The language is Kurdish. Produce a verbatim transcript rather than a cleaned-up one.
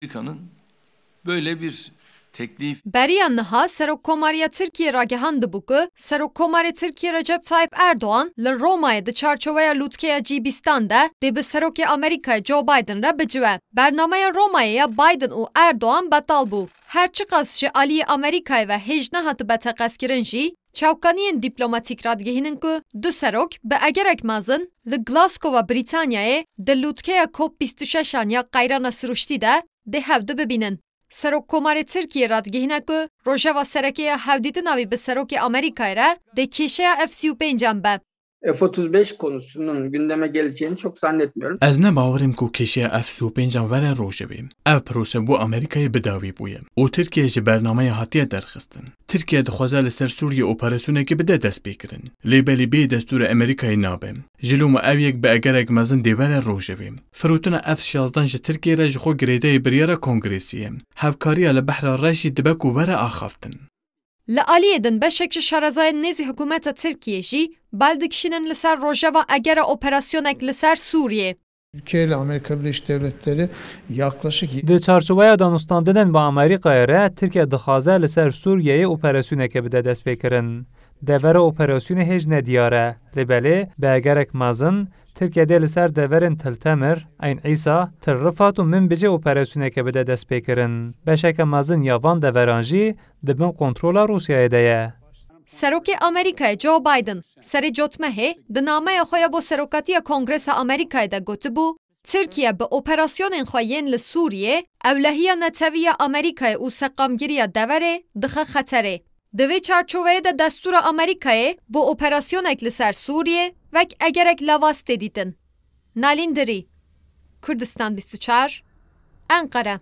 Amerika'nın böyle bir teklif Beriya niha Serokkomariya Tirkiyê ragihandibû ku Serokkomarê Tirkiyê Recep Tayyip Erdoğan li Romayê di çarçoveya lûtkeya G bîstan de dê bi Serokê Amerîkayê Joe Biden re biciwe. Bernameya Romayê ya Biden û Erdoğan betal bû. Her çiqas ji aliyê Amerîkayê ve hêj nehatibe teqezkirin jî, çavkaniyên dîplomatîk radigihînin ku du serok bi egerek mezin li Glasgowa Brîtanyayê di lûtkeya COP bîst û şeşan ya Qeyrana Siruştî de dê hevdu bibînin. Serokkomarê Tirkiyê radigihîne ku rojeva sereke ya hevdîtina wî bi Serokê Amerîkayê re dê kêşeya F sî û pêncan be. F otuz beş konusunun gündeme geleceğini çok zannetmiyorum. Ez ne bawer im ku kêşeya F sî û pêncan were rojevê. Ev prose bo Amerîkayê bi dawî bûye û Tirkiye ji bernameya hatiye derxistin. Tirkiye dixwaze li ser Sûriyê operasyonekê bide destpêkirin. Lê belê bê destûra Amerîkayê nabe. Ji loma ev yek bi egerek mezin dê were rojevê. Firotina F şazdan ji Tirkiyê re ji xwe girêdayî biryara Kongresê ye. Hevkariya li Behra Reş jî dibe ku were axaftin. Li aliyê din beşek ji şarezayên nêzî hikûmeta Tirkiyê jî bal dikişînin li ser rojeva egera operasyonek li ser Sûriyê. Türkiye ile Amerika Birleşik Devletleri yaklaşık Di çarçoveya danûstandinên bi Amerîkayê re Tirkiye dixwaze li ser Sûriyeyê operasyoneke bide destpêkirin. Devera operasyonê hêj nediyar e, lê belê bi egerek mezin Tirkiye dê li ser deverên Til Temir, Eyn Îsa, Til Rifat û Minbicê operasyoneke bide destpêkirin. Beşeke mezin ya van deveran jî di bin kontrola Rûsyayê de ye. Serokê Amerîkayê Joe Biden serê cotmehê di nameya xwe ya bo serokatiya Kongresa Amerîkayê de gotibû, Tirkiye bi operasyonên xwe yên li Sûriyê ewlehiya netewî ya Amerîkayê û seqamgiriya deverê dixe xeterê. Di vê çarçoveyê de destûra Amerîkayê bo operasyonek li ser Sûriyê wek egerek lawaz tê dîtin. Nalîn Dirî, Kurdistan bîst û çar, Enqere.